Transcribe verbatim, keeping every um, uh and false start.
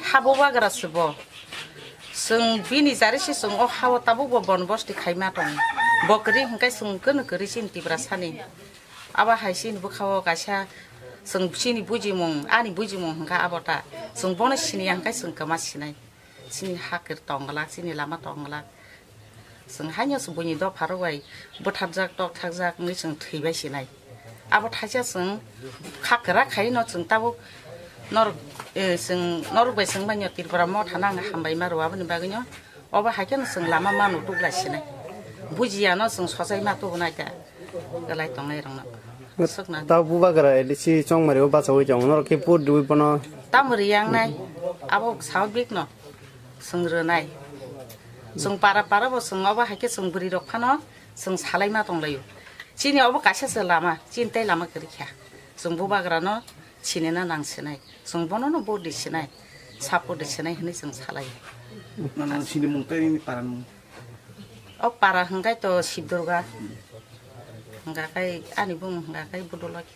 Habo bagra se bo. Chwng bini jari se chwng o hao tabuk bo bonbosti khaima tong. Bo kwrwi hwnkhe chwng kwrwi kwrwi chini Tiprasani. Abo hai chini bwkhao kaisa chwng chini bujimung, ani bujimung hwnkha abo ta. Chwng bono siniya hwnkhe chwng kwma sinai. Chini ha kwrwi tong glak, chini lama tong glak. Chwng haino se buini dopha rok bai bwtharjak, tokthakjak wngwi chwng thwi bai sinai. Abo thaisa chwng kha kwrak khaino chwng tabuk norok, eh, chwng, norok bai chwng baino Tripura motha nang hambai ma rw aboni bagwino obo hai kheno chwng lama mano tuglai sinai. Bujiya no chwng sochai ma tubunai da. Kwlai tongnai rokno. Swkna. Ta bubagra L D C chongmari o bachawi tong norok khe vote rwi bono. Tamo riyangnai, abo swabik no. Chwng rwnai. Chwng para para bo chwng obo hai khe chwng bwrwi rok phano chwng salai ma tong laio. Chini obo kaisa se lama, chini tei lama kwrwi kha. Chwng bubagra no sinina nang sinai. Chwng bono no vote di sinai. Support di sinai hwnwi chwng salai. Nang sini mung tei nini para mung. O para hwnkhe to Sibdurga. Hwnkha khe ani bumung hwnkha khe Budulaki.